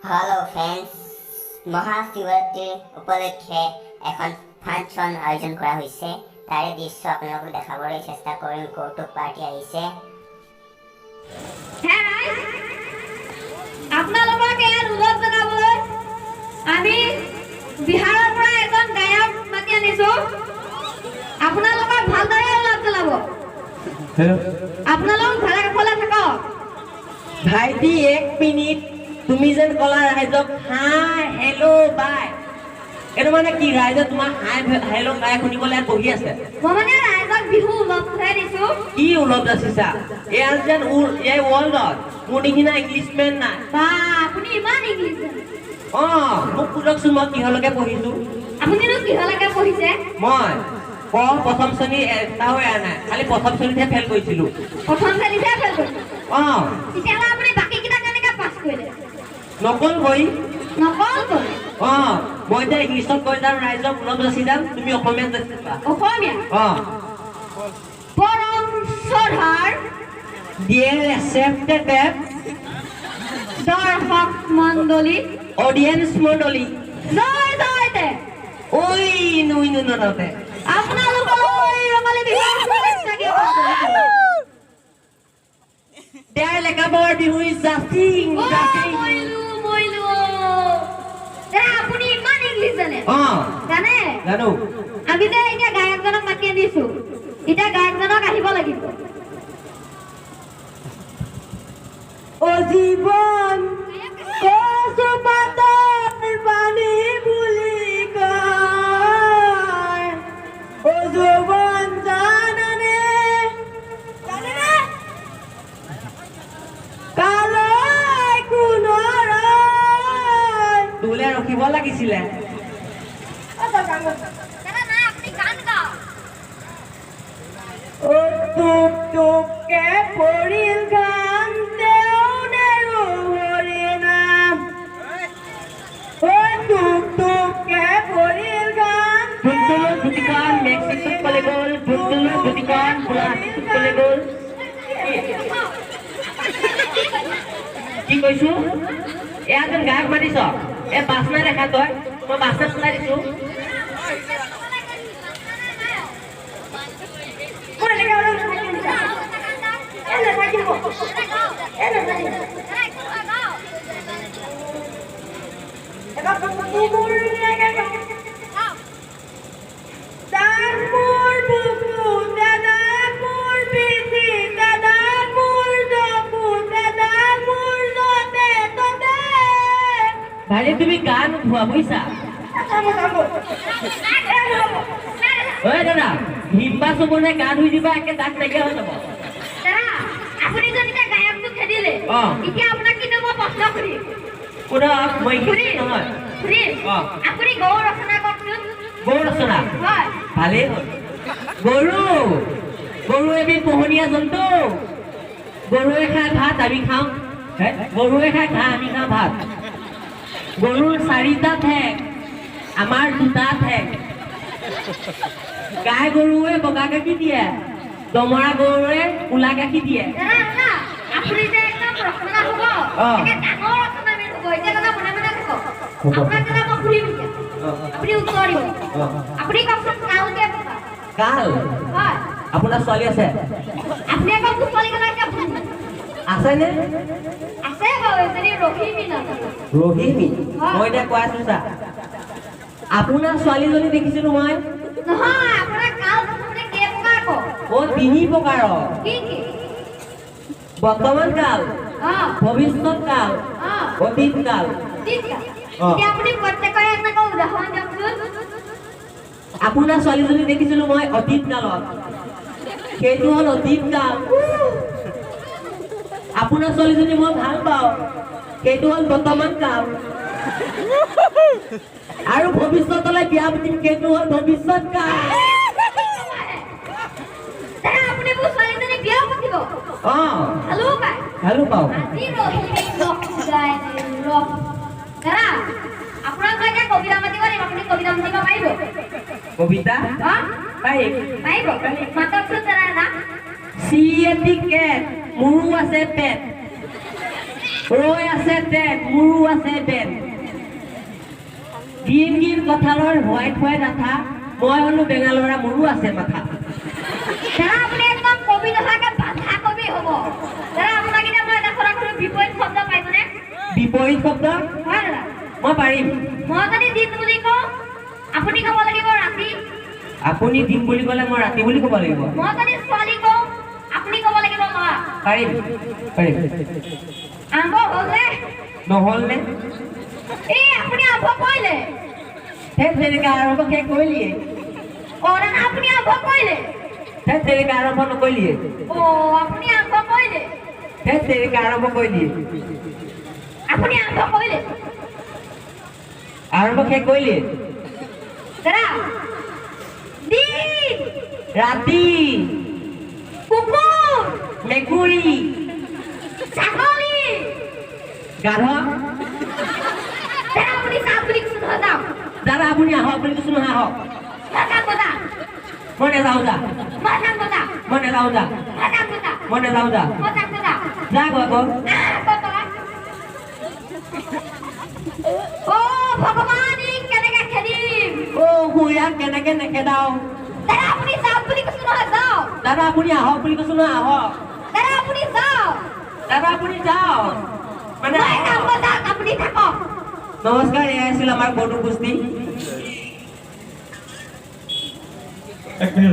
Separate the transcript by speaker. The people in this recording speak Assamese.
Speaker 1: হেল্ল' ফ্ৰেণ্ডছ, মহাশিৱৰাত্ৰিৰ উপলক্ষে এখন ফাংচন আয়োজন কৰা হৈছে। তাৰে দৃশ্য আপোনালোকক দেখাবলৈ চেষ্টা কৰিম। কৌতুক পাৰ্টি আহিছে।
Speaker 2: হে ৰাইজ, আপোনালোকক ইয়াত ওলগ জনাবলৈ আমি বিহাৰৰ পৰা এজন গায়ক মাতি আনিছো। আপোনালোকক ভালদৰে ওলগ জনাব। আপোনালোক ভালে কুশলে থাকক।
Speaker 3: ভাইটি, এক মিনিট। তুমি যেন ক'লা ৰাইজক হাই, হেল্ল', বাই, এইটো মানে কি? ৰাইজে তোমাৰ হাই, হেল্ল', বাই শুনিবলৈ ইয়াত বহি আছে।
Speaker 2: মই মানে ৰাইজক বিহু ওলগটোহে দিছো।
Speaker 3: কি ওলগ যাচিছা? এয়া যেন এই ৱৰ্ল্ডত মোৰ নিচিনা ইংলিছমেন নাই।
Speaker 2: বা, আপুনি ইমান ইংলিছ জানে?
Speaker 3: অ, মোক সোধকচোন, মই কিহলৈকে পঢ়িছো।
Speaker 2: আপুনিনো কিহলৈকে পঢ়িছে?
Speaker 3: মই ক প্ৰথম শ্ৰেণী এটাও এৰা নাই, খালি প্ৰথম শ্ৰেণীতহে ফেইল কৰিছিলো।
Speaker 2: প্ৰথম শ্ৰেণীতহে ফেইল কৰিছে?
Speaker 3: অ।
Speaker 2: তেতিয়াহ'লে আপুনি বাকীকেইটা কেনেকে পাছ কৰিলে?
Speaker 3: নকল কৰি।
Speaker 2: নকল কৰি?
Speaker 3: অ, মই এতিয়া ইংলিছত কৈ যাম, ৰাইজক ওলগ যাচি যাম, তুমি অসমীয়াত যাচিবা।
Speaker 2: অসমীয়া?
Speaker 3: অ।
Speaker 2: পৰম শ্ৰদ্ধাৰ
Speaker 3: ডিয়েৰ ৰেচপেক্টেড
Speaker 2: দৰ্শক মণ্ডলী,
Speaker 3: অডিয়েন্স মণ্ডলী,
Speaker 2: জয় জয়তে,
Speaker 3: ঐ নুই নুই ননতে,
Speaker 2: আপোনালোকলৈ ৰঙালী বিহুৰ শুভেচ্ছা জ্ঞাপন কৰিছোঁ।
Speaker 3: দেৰ লেকাবৰ বিহু is জাচিং
Speaker 2: অ,
Speaker 3: জাচিং।
Speaker 2: মৰিলো মৰিলো। দাদা, আপুনি ইমান ইংলিছ জানে?
Speaker 3: অ।
Speaker 2: জানে?
Speaker 3: জানো।
Speaker 2: আমি যে এতিয়া গায়কজনক মাতি আনিছো, এতিয়া গায়কজনক আহিব লাগিব।
Speaker 3: অ জীৱন কচু পাতৰ পানী বুলি কয়, অ যৌৱন জানানে? জানেনে? কালৈ কোনৰয় তোলে ৰখিব লাগিছিলে।
Speaker 2: দাদা, নাই, আপুনি গান গাওক।
Speaker 3: অ টোপ টোপকে পৰিল ঘাম, তেওঁ নেৰো হৰি নাম। অ টোপ টোপকে পৰিল ঘাম। ধুনতুলৰ ধুতিখন মেক্সিকোত কলে গ'ল, ধুনতুলৰ ধুতিখন গুৱাহাটীত কলে গ'ল। কি কৈছো? এয়া যেন গায়ক মাতিছ, এই বাছনা দেখা তই, মই বাছনাত চলাই দিছো।
Speaker 4: মই এনেকে হ'লে নাথাকিম। এ নাথাকিব, এ নাথাকিম। এবাৰ মোৰ লাগে। দাগ মোৰ বুকুতে, দাগ মোৰ পিঠিতে, দাগ মোৰ চকুতে, দাগ মোৰ য'তে ত'তে।
Speaker 3: ভাইটি, তুমি গা নোধোৱা, বুজিছা?
Speaker 4: থামো থামো, এ নহ'ব।
Speaker 3: ঐ দাদা, হিম্বা চুবনে গা ধুই দিবা, একে দাগ নাইকিয়া হৈ যাব।
Speaker 2: দাদা, আপুনি যেন এতিয়া গায়কটো খেদিলে,
Speaker 3: অ।
Speaker 2: এতিয়া আপোনাক কিন্তু মই প্ৰশ্ন সুধিম।
Speaker 3: সোধক, মই ইংলিছ
Speaker 2: সুধিম।
Speaker 3: নহয়।
Speaker 2: সুধিম।
Speaker 3: অ।
Speaker 2: আপুনি গৰু ৰচনা কওকচোন।
Speaker 3: গৰু ৰচনা?
Speaker 2: হয়।
Speaker 3: ভালেই হ'ল। গৰু গৰু এবিধ পোহনীয়া জন্তু। গৰুৱে খায় ভাত, আমি খাওঁ হে, গৰুৱে খায় ঘাঁহ, আমি খাওঁ ভাত। গৰুৰ চাৰিটা ঠেং, আমাৰ দুটা ঠেং। গাই গৰুৱে বগা গাখীৰ দিয়ে, দমৰা গৰুৱে ক'লা গাখীৰ দিয়ে।
Speaker 2: দাদা, শুনা, আপুনি যে একদম ৰচনা হ'ব,
Speaker 3: অ।
Speaker 2: একে ডাঙৰ ৰচনাবিদ হ'ব। এতিয়া দাদা, মনে মনে থাকক।
Speaker 3: হ'ব।
Speaker 2: আপোনাক দাদা মই সুধিম এতিয়া,
Speaker 3: অ।
Speaker 2: আপুনি উত্তৰ দিব।
Speaker 3: অ।
Speaker 2: আপুনি কওকচোন, কাল কেই প্ৰকাৰ?
Speaker 3: কাল?
Speaker 2: হয়।
Speaker 3: আপোনাৰ ছোৱালী আছে?
Speaker 2: আপুনি আকৌ মোৰ ছোৱালী কথা কিয় সুধিছে?
Speaker 3: আছেনে?
Speaker 2: আছে বাৰু, এজনী ৰহিমী নাম।
Speaker 3: ৰহিমী?
Speaker 2: হয়।
Speaker 3: মই এতিয়া কৈ আছো চা, আপোনাৰ ছোৱালীজনী দেখিছিলো মই।
Speaker 2: নহয়, আপোনাৰ কাল প্ৰথমতে কেই প্ৰকাৰ কওক।
Speaker 3: অ, তিনি প্ৰকাৰৰ।
Speaker 2: কি কি?
Speaker 3: বৰ্তমান কাল,
Speaker 2: অ।
Speaker 3: ভৱিষ্যত কাল,
Speaker 2: অ।
Speaker 3: অতীত কাল।
Speaker 2: ঠিক আছে।
Speaker 3: অ।
Speaker 2: এতিয়া আপুনি প্ৰত্যেকৰে এটাকৈ উদাহৰণ দিয়কচোন।
Speaker 3: আপোনাৰ ছোৱালীজনী দেখিছিলো মই অতীত কালত, সেইটো হ'ল অতীত কাল। আপোনাৰ ছোৱালীজনী মই ভাল পাওঁ, সেইটো হ'ল বৰ্তমান কাল। আৰু ভৱিষ্যতলৈ বিয়া পাতিম, সেইটো হ'ল ভৱিষ্যত কাল।
Speaker 2: দাদা, আপুনি মোৰ ছোৱালীজনী বিয়াও পাতিব?
Speaker 3: অ।
Speaker 2: ভালো পায়?
Speaker 3: ভালো পাওঁ।
Speaker 2: আজি ৰহিমীক ৰস গাই ৰস। দাদা, আপোনাক মই এতিয়া কবিতা মাতিব দিম, আপুনি কবিতা মাতিব পাৰিব?
Speaker 3: কবিতা?
Speaker 2: অ।
Speaker 3: পাৰিম।
Speaker 2: পাৰিব? মাতকচোন দাদা এটা।
Speaker 3: চি এটি কেট, মোৰো আছে পেট। ৰৈ আছে ট্ৰেন, মোৰো আছে বেন। গ্ৰীণ গ্ৰীণ কঁঠালৰ হোৱাইট হোৱাইট আঠা, মই হলো বেঙা ল'ৰা, মোৰো আছে মাথা।
Speaker 2: দাদা, আপুনি একদম কবি নোহোৱাকে বান্ধা কবি হ'ব। দাদা, আপোনাক এতিয়া মই এটা কথা সুধো, বিপৰীত শব্দ পাৰিবনে?
Speaker 3: বিপৰীত শব্দ?
Speaker 2: হয় দাদা।
Speaker 3: মই পাৰিম।
Speaker 2: মই যদি দিন বুলি কওঁ, আপুনি ক'ব লাগিব ৰাতি।
Speaker 3: আপুনি দিন বুলি ক'লে মই ৰাতি বুলি ক'ব লাগিব।
Speaker 2: মই যদি ছোৱালী কওঁ, আপুনি ক'ব লাগিব ল'ৰা।
Speaker 3: পাৰিম, পাৰিম।
Speaker 2: আৰম্ভ হ'লনে?
Speaker 3: নহ'ল নে?
Speaker 2: এই আপুনি আৰম্ভ কৰিলে।
Speaker 3: ধেত তেৰিকা, আৰম্ভ শেষ কৰিলিয়ে।
Speaker 2: অ দাদা, আপুনি আৰম্ভ কৰিলে।
Speaker 3: ধেত তেৰিকা, আৰম্ভ নকৰিলিয়ে।
Speaker 2: অ, আপুনি আৰম্ভ কৰিলে।
Speaker 3: ধেত তেৰিকা, আৰম্ভ কৰিলিয়ে।
Speaker 2: আপুনি আৰম্ভ কৰিলে।
Speaker 3: আৰম্ভ শেষ কৰিলিয়ে।
Speaker 2: দাদা, দিন।
Speaker 3: ৰাতি।
Speaker 2: কুকুৰ।
Speaker 3: মেকুৰী।
Speaker 2: ছাগলী।
Speaker 3: গাধ।
Speaker 2: দাদা, আপুনি চাওক বুলি কৈছো নহয়, যাওক।
Speaker 3: দাদা, আপুনি আহক বুলি কৈছো নহয়, আহক।
Speaker 2: মই যাম বজা।
Speaker 3: মই নাযাওঁ, যা।
Speaker 2: মই যাম বজা।
Speaker 3: মই নাযাওঁ, যা।
Speaker 2: মই যাম বজা।
Speaker 3: মই নাযাওঁ, যা।
Speaker 2: মই যাম বজা।
Speaker 3: যা গৈ আকৌ।
Speaker 2: আহ, ক'ত তই? অ ভগৱান, ই কেনেকে খেদিম?
Speaker 3: অ খুৰীয়াক কেনেকে নেখেদাও?
Speaker 2: দাদা, আপুনি যাওক বুলি কৈছো নহয়, যাওক।
Speaker 3: দাদা, আপুনি আহক বুলি কৈছো নহয়, আহক।
Speaker 2: দাদা, আপুনি যাওক।
Speaker 3: দাদা, আপুনি যাওক মানে।
Speaker 2: মই যাম বজাক, আপুনি থাকক।
Speaker 3: নমস্কাৰ, এয়াই আছিল আমাৰ কৌতুক গোষ্ঠী।
Speaker 5: এক মিনিট।